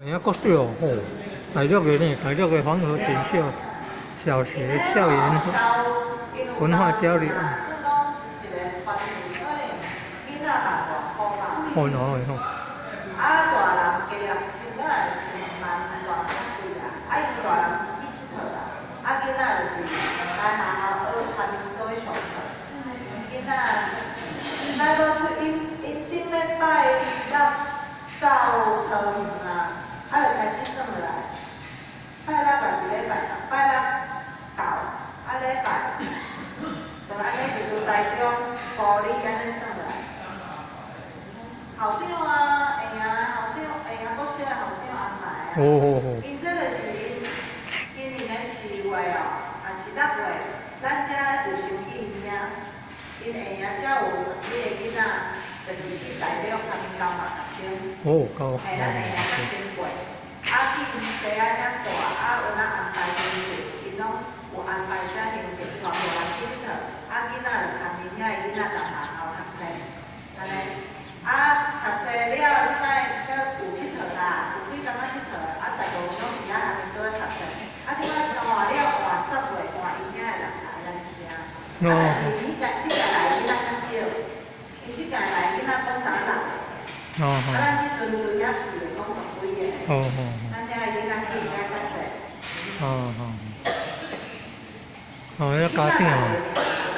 遐國小吼，大陸的呢，大陸的黃河錦繡小學校園文化交流。哦哦哦。啊，大人加60千仔1萬大較貴啦，啊，𪜶大人去𨑨迌啦，啊，囡仔就是來學校學參𪜶做伙上課。囡仔，咱講𪜶𪜶頂禮拜六走桃園啊，啊，就開始算落來，拜六也是禮拜，拜六到，啊禮拜，就按呢就台中、埔里按呢算落來。校長啊，下校長，下國小的校長安排啊。𪜶這就是𪜶今年的4月哦，抑是6月，咱遮有先去𪜶遐，𪜶下營才有10幾個囡仔，就是去大陸共𪜶交換學生。哦，交嘿，咱下營才先過，啊去𪜶西安遐住，啊有哪安排行程，𪜶攏有安排啥行程，帶大人去𨑨迌，啊囡仔就共𪜶遐的囡仔仝學校讀冊，按呢。啊，讀冊了，這擺才有𨑨迌啦，有幾工仔𨑨迌，啊，大部分攏佇遐共𪜶做伙讀冊。啊，這擺換了換10月，換𪜶遐的人來咱遮。啊，但是彼屆這屆來囡仔較少，𪜶這屆來囡仔講三六個。啊，咱彼陣陣遐去的講十幾個。咱遮的囡仔去應該較濟。哦哦。哦，彼家長哦，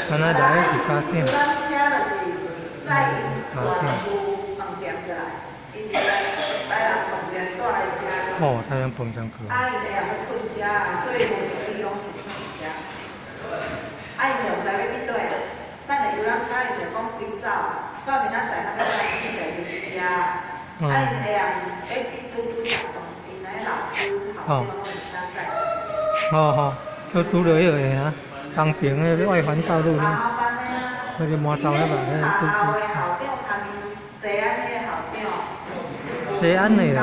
敢若來的是家長。咱車就是載𪜶大夫飯店過來，𪜶是來台南飯店蹛來遮。哦，台南飯店過。啊，𪜶下暗欲睏遮，所以無著伊攏是睏遮。啊，𪜶就毋知欲去佗啊，等下遊覽車𪜶就講飛走，到明仔載較欲來去坐去遮。啊，𪜶下暗欲去拄拄食飯，𪜶來老師校長攏會當載。哦吼，就拄著彼個啊，東平的外環道路遐，那個滿頭遐吧，彼個拄拄。西安的啊，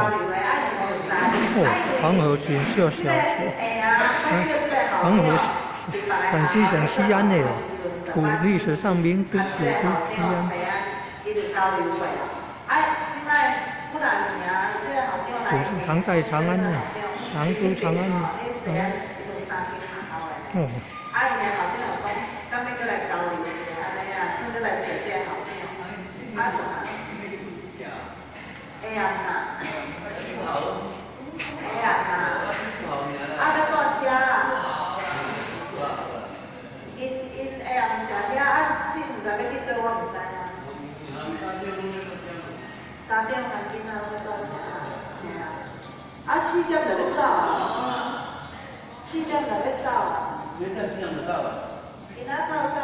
哦，黃河錦繡小學，黃河陝西省西安的哦，古歷史上名都古都西安。古唐代長安的，唐都長安的，哦。啊，𪜶的校長就講，敢欲閣來交流一下，按呢啊，算閣來坐這个校長。啊，會啊啦，會啊啦，啊，欲蹛遮啊？𪜶𪜶下暗食了，啊，這毋知欲去佗，我毋知啊。家長共囡仔攏欲蹛遮，嘿啊。啊，4點就欲走啊，4點就欲走啊。今仔4點就走啊？今仔透早，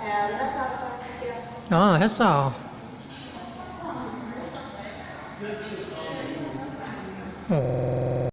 嘿啊，今仔透早4點。啊，遐早哦。哦。